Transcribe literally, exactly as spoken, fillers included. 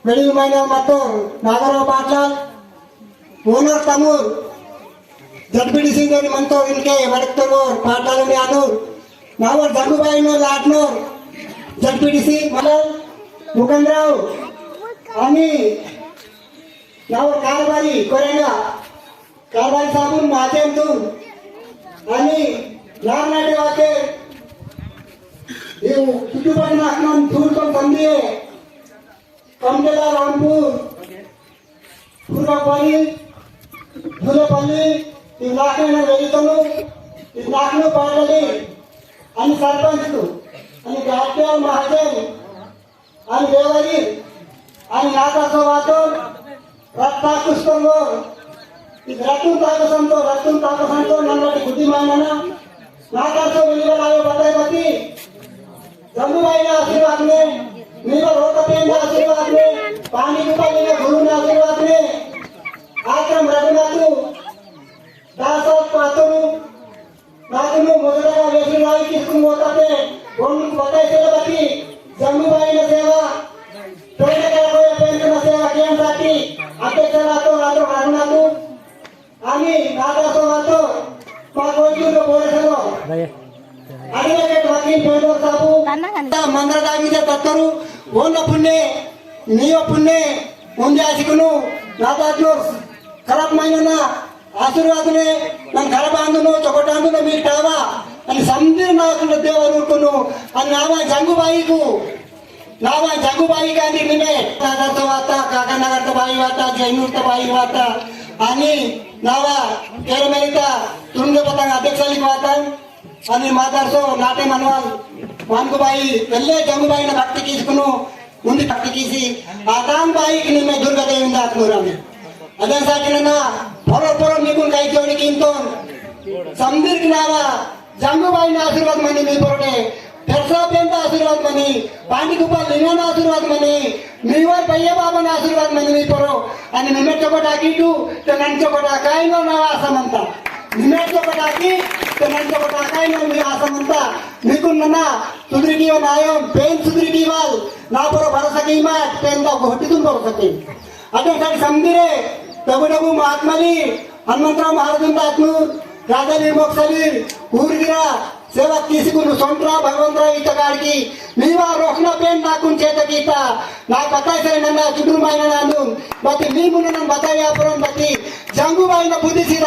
वेड़ी मायना मत्तो नागराव पाटलाल, ओनर तमूर, जडपीडीसी इंजोरी मंतो इनके वड़कतोर पाटलाल ने आदूर, नावर जंगुबाई नोर लाटनोर, जडपीडीसी मलल, मुकंदराव, आनी नावर कारबारी कोरेंगा, कारबारी साबुन मातेम तुम, आनी नारनाटे वाते, ये चुटुपट नाकनम दूर तो संदिये, कमकेला रामपुर, पुरपल्ली, दुलपल्ली, इलाके में वेलितनु, इलाके में पाटली, अनि सरपंच तू, अनि गाट्या महाजन, अनि देवरी, अनि नाता सवातो, रत्ता कुस्तंगो, इद रत्तुन ताको संतो, रत्तुन ताको संतो, नन्नटी बुद्धि मांगना, नाता सो मिलवा लायो बताई बती, जम्मू भाई ना आशीर्वाद ने, मीवा रोता पेन ना आशीर्वाद ने, पानी कुपाली ना गुरु ना आशीर्वाद ने, आक्रम रघुनाथु, दासा पातुरु, नातुनु मोजरा का वेसी लाई किसकुन मोता पे, बोन बताई से बती, जम्मू भाई ना सेवा, तोड़े का कोई पेन ना सेवा, कियान साथी, अध्यक्ष लातो, लातो रघुनाथु, आनी नादा सोनातो मा कोई तो बोले चलो। अरे के वकील पेंडो साबू। ता मंदर दागी जे तत्तरू, वो न पुण्य, नियो पुण्य, उंदे आशिकनु, नादा जो खराब मायना ना, आशीर्वाद ने, नन खराब आंदुनो, चोकोट आंदुनो, मी टावा, अनि समदिर ना तुम देवर उरकुनु, अनि नावा जंगू बाई को, नावा जंगू बाई का नी मिने, नागर तो वाता, काका नगर तो बाई वाता, जैनूर तो बाई वाता, आनी नावा केरमेरिता तुरुंग पतंग अध्यक्ष लिख वाता, आनी मातार सो नाटे मनवाल, वानगू बाई, एल्ले जंगू बाई ना भक्ति कीसकुनु, उन्दी भक्ति कीसी, आतांग बाई किनी में दुर्गा देवी दात नूरा में। अदन साकिन ना, पोरो पोरो निकुन काई जोड़ी किंतोन, समदिर किनावा, जंगू बाई ना आशीर्वाद मनी मी पोरोडे, फेरसा पेंता आशीर्वाद मनी, पांडी कुपा लिंगन आशीर्वाद मनी, मीवर भैया बाबा ना आशीर्वाद मनी मी पोरो, अनि निमे चोकोट आकी तू, तो नन चोकोट आकाई नो ना आसा मंता। निमे चोकोट आकी, तो नन चोकोट आकाई नो मी आसा मंता। निकुन नना, सुधरी की नायोन, पेन सुधरी की वाल, ना पोरो भरोसा की मात, पेन ता गोहटी तुम भरोसा की। अटे सर समदिरे, तबु तबु महात्माली, हनुमंतराव महाराजन दातनूर, राजाली मोक्सली, ऊरगिरा, सेवा किसी को नुसोंट्रा भगवंतराव इतकार की, मीवा रोकना पेन नाकुन चेता कीता, ना बताई से नन्ना चुटुर मायना नानुन, बती मी मुने नन बताई आपरन बती, जंगू बाई ना बुद्धि सी